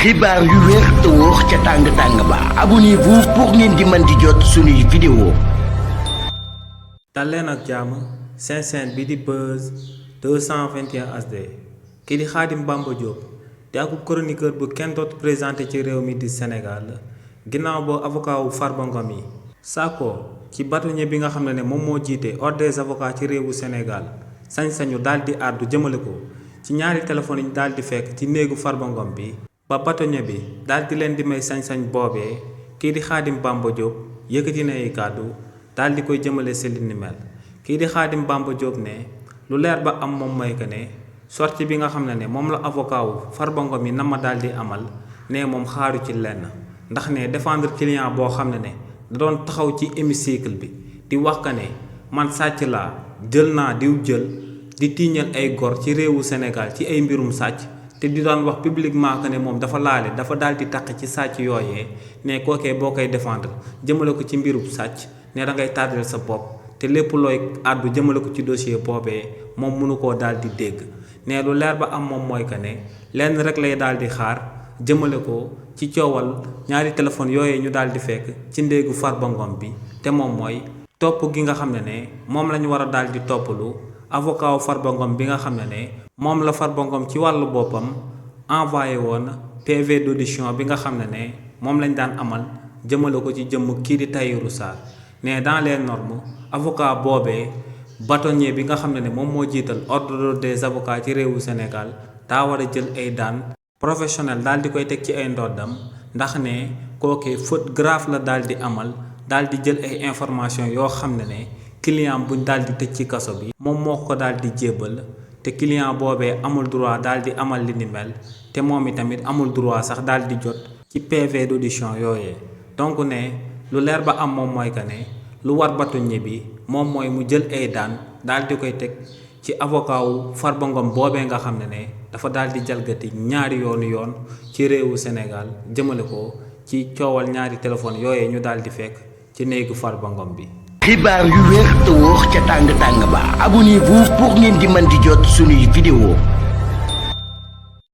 xibaar yu wér te wóor ca tàng ba abonnez-vous pour ngeen di mën di jot suñuy vidéo. dal leen ak jàmm seen chaîne bi di Buzz 221 HD kii di Khadim Bamba Diop di ak chroniqueur bu kenn dootu présenté ci réew mi di Sénégal ginnaaw boo avocat wu Farba Ngom yi sàkko ci bâtonnier bi nga xam ne moom moo jiite ordre des avocats ci réewu Sénégal sañ-sañu daal di àddu jëmale ko ci ñaari téléphones yi ñu daal di fekk ci néegu Farba Ngom bi ba bâtonnier bi daal di leen di may sañ-sañ boobee kii di Khadim Bamba Diop yëkkati na ay kàddu daal di koy jëmale si li ni mel kii di Khadim Bamba Diop ne lu leer ba am moom mooy que ne sortie bi nga xam ne moom la avocat wu Farba Ngom yi na ma daal di amal ne moom xaaru ci lenn ndax ne défendre client boo xam ne da doon taxaw ci hémicycle bi di wax que ne man sàcc laa jël naa diw jël di tiiñal ay gor ci réewu Sénégal ci ay mbirum sàcc te di doon wax publiquement que ne moom dafa laale dafa daal di taq ci sàcc yooyee ne kookee boo koy défendre jëmale ko ci mbirum sàcc ne da ngay tardel sa bopp te lépp looy àddu jëmale ko ci dossier boobee moom mënu koo daal di dégg ne lu leer ba am moom mooy que ne lenn rek lay daal di xaar jëmale ko ci coowal ñaari téléphone yooyee ñu daal di fekk ci ndéegu Farba Ngom bi te moom mooy topp gi nga xam ne moom la ñu war a daal di toppalu avocat wu Farba Ngom bi nga xam ne moom la Farba Ngom ci wàllu boppam envoyé woon PV d'audition bi nga xam ne moom lañ daan amal jëmale ko ci jëmm kii di Tahirou Sarr ne dans les normes avocat boobee bâtonnier bi nga xam ne moom moo jiital ordre des avocats ci réewu Sénégal daa war a jël ay daan professionnel daal di koy teg ci ay ndoddam ndax ne kookee faute grave la daal di amal daal di jël ay information yoo xam ne client buñ daal di tëj ci kaso bi moom moo ko daal di jébbal te client boobee amul droit daal di amal li ni mel te moom itamit amul droit sax daal di jot ci PV d'audition yooyee donc ne lu leer ba am moom mooy que ne lu war bâtonnier bi moom mooy mu jël ay daan daal di koy teg ci avocat wu Farba Ngom boobee nga xam ne dafa daal di jalgati ñaari yoon ci réewu Sénégal jëmale ko ci coowal ñaari téléphone yooyee ñu daal di fekk ci néegu Farba Ngom bi. xibaar yu wér te wóor ca tàng ba abonnez-vous pour ngeen di mën di jot suñuy vidéo.